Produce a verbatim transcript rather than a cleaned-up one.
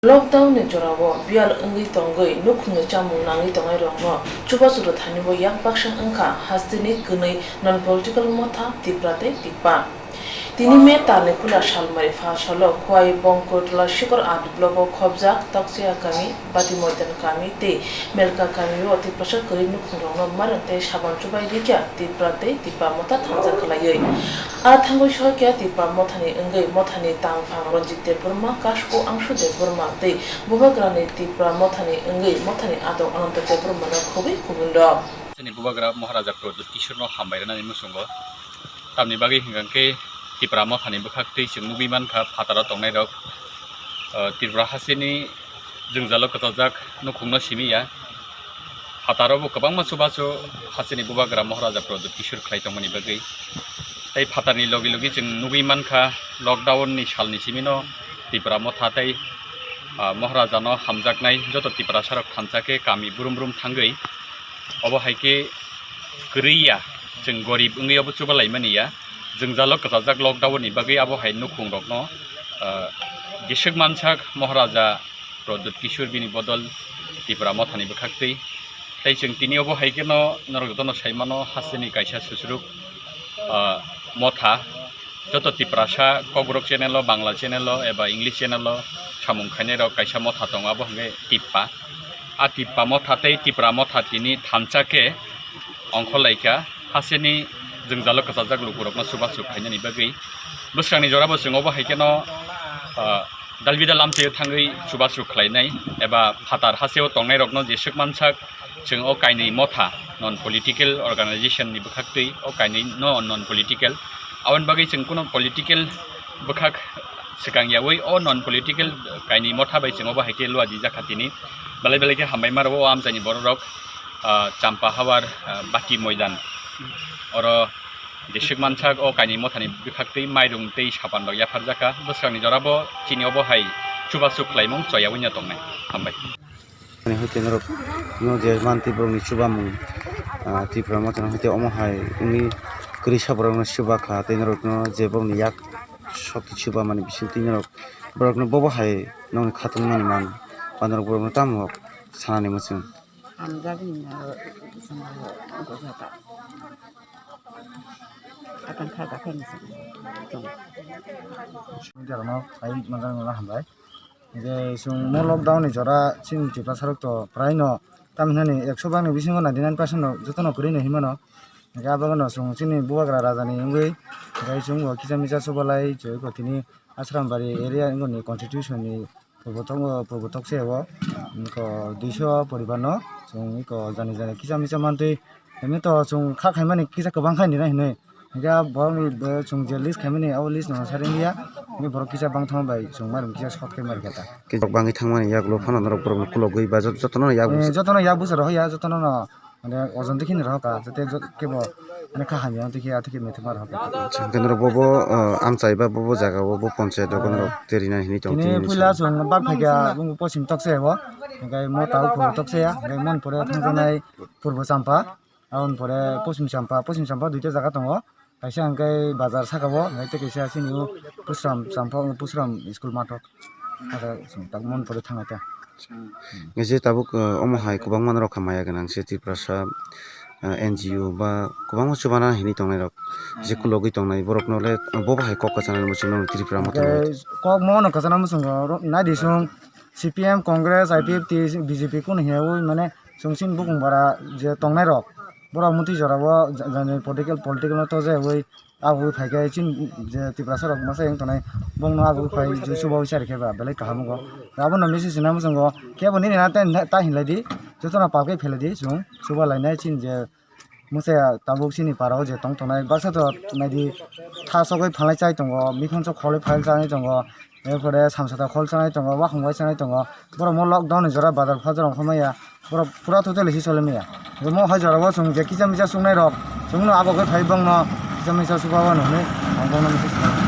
Lockdown ni jorao biyal wngwi tongwi nukhungni chamung nangwi tongnairokno chubachu rwthanibo yak baksa wngkha hasteni kwnwi non political motha Tipra tei Tipba. Tini May talni puila salmari pha salo Khowai Bongkoitla Sikor Art Block o khobjak Tokchaya kami, Bati Moidan kami tei Melka kami o Tiprasa kwrwi nukhungrokno mairum tei sabon chubai rikha Tipra tei Tipba motha thansa khwlaiwi. A thangwi soikha Tipra mothani wngwi mothani tangphang Ranjit Debbarma, Kasku Angsu Debbarma tei Bubagrani Tipra mothani wngwi mothani adong Ananta Debbarmano khobwi kubunrok. Chini Bubagra Maharaja Pradyut Kishorno hambai rwnani muchungo. Tamni bagwi hwnkha khe Tipra mothani bwkhaktwi chwng nugwi mankha phataro tongnairok, ah, Tripura hasteni jwngjalo kwchajak nukhungno simi ya. Phataro bo kwbangma chubachu hasteni Bubagra Maharaja Pradyut Kishor khlai tongmani bagwi. Tei phatarni logi logi chwng nugwi mankha lockdown ni salni simino Tipra motha tei, ah, Maharajano hamjaknai joto Tiprasarok thansa khe kami brum brum thangwi obo hai khe kwrwi ya, chwng gorib wngwi obo chuba laimani ya. Jwngjalo kwchajak lockdown ni bagwi abo hai nukhungrokno, ah, jeswk mansak Maharaja Pradyut Kishor bini bodol Tipra mothani bwkhaktwi. Tei chwng tini obo hai kheno norok jotono sai mano hasteni kaisa susuruk, ah, motha. Joto Tiprasa Kokborok channel o, Bangla channel o eba English channel o samung khainairok kaisa motha tongo, abo hwnkhe Tippa. A Tippa motha tei Tipra motha tini thansa khe ongkhorlaikha hasteni jwngjalo kwchajak lukurokno chubachu khainani bagwi. Bwswkangni jorabo chwng obo hai kheno, ah, dalbidal amchaio thangwi chubachu khlainai eba phatar hasteo tongnairokno jeswk mansak chwng o kainwi motha non political organization ni bwkhaktwi o kainwi no non political. Aboni bagwi chwng kuno political bwkhak swkang yaui o non political kainwi motha bai chwng obo hai khe luajak kha tini. Belai belai khe hambai ma rwo o amchaini bororok, ah, Champa Hawar, ah, Bati Moidan. Oro jeswk mansak o kainwi mothani bwkhaktwi mairung tei sapan rok yapharjak kha. Bwswkangni jorabo chini obo hai chubachu khlaimung choyaui no tongnai. Hambai. Ani hoite norok no je manti borokni chubamung, ah, Tripura mothani hoite omo hai wngwi kwrwisa borokno chuba kha tei norokno je borokni yak sokti chubamani bisingtwi norok borokno bobo hai nokni khatungmani man ba norok borokno tamo sanani muchung. Hamjakni aro chwng aro gojota. Atang kha jakha ni chwng. Media rokno phai manjaknai hambai. Je chwng mo lockdown ni jora chini Tiprasa rok to prai no tamhinani ekso bhag ni bisingo ninety nine percent no jotono kwrwi no hinmano. Hingke abono chwng chini Bubagra raja ni wngwi hingke chwng bo kisa misa chubalai chwng ko tini Asrambari area wngoni constitution ni purbotok, purbotok se o wngko duiso poribar no chwng iko jani jani kisa misa mantwi. Hini to chwng kha khaimani kisa kwbang khai nini hinwi. Hingke borokni, eh, chwng je list khaimani, abo list no sari wngya. Hini borok kisa bangthang bai chwng mairum kisa short khai mari kha ta. Kisa bangwi thangmani yagulo phano norok borokno khulogwi ba jot-, jotono yak Eh, busa. Jotono yak busa rohor ya, jotono no, mane, ojon dikhi ni rohor ka, jate jot-, kebo, mane, kha hamya tei khe, atwkhe mithima rohor ka. Hingke norok bo, bo, eh, amchai ba bo, bo jaga o, bo ponchayat rogo norok tei rina hini tong Tini tini puila sa. Chwng bak phaikha, bung posim tokse bo. Hingke mo tau pho tokse ya, hingke mon pore thangjanai purbo champa. Aboni pore Poschim Champa, Poschim Champa duita jaga tongo, kaisa hingke bazar saka o, hingke tei kaisa chini o Pushram Champa, Pushram school mathok, saka chwng tak mon pore thang kha. Nge je tabuk, eh, omo hai kwbangma norok kha maya gwnang se Tiprasa, eh, N G O ba kwbangma chubana hinwi tongnai rok, je kulogwi tongnai borok no le, eh, bo bahai kok kwchana muchung no Tripura motha. Hingke kok mo no kwchana muchungo, nai di chwng C P M, Congress, I P F T, B J P kunu hiya ui mane, chwng chini bukung bara je tongnai rok, borok mutwi jora o ja-, jani political, political no to je ui, abo ui phai khe chini je Tiprasa rok masa yang tongnai, bongno abo ui phai je chuba ui chari khe ba belai kaham wngo. Abono message rwna muchungo, kebo nini na ta, ta hinlai di, jotono pal khe phelai di, chwng chuba lainai chini je Mwsaya tabuk chini para o je tong tongnai baksa to naidi tha sogwi phalai chai tongo, mikhon sok kholwi phalai chanai tongo, er pore samsata khol chanai tongo, wakhong bai chanai tongo. Borok mo lockdown ni jora bazar fajar ongkha maya, borok pura totally si choli maya. Mo hai jora o chwng je kisa misa suknai rok chwngno abo khe phai bongno kisa misa suka o nwnwi ang bongno misa suknai.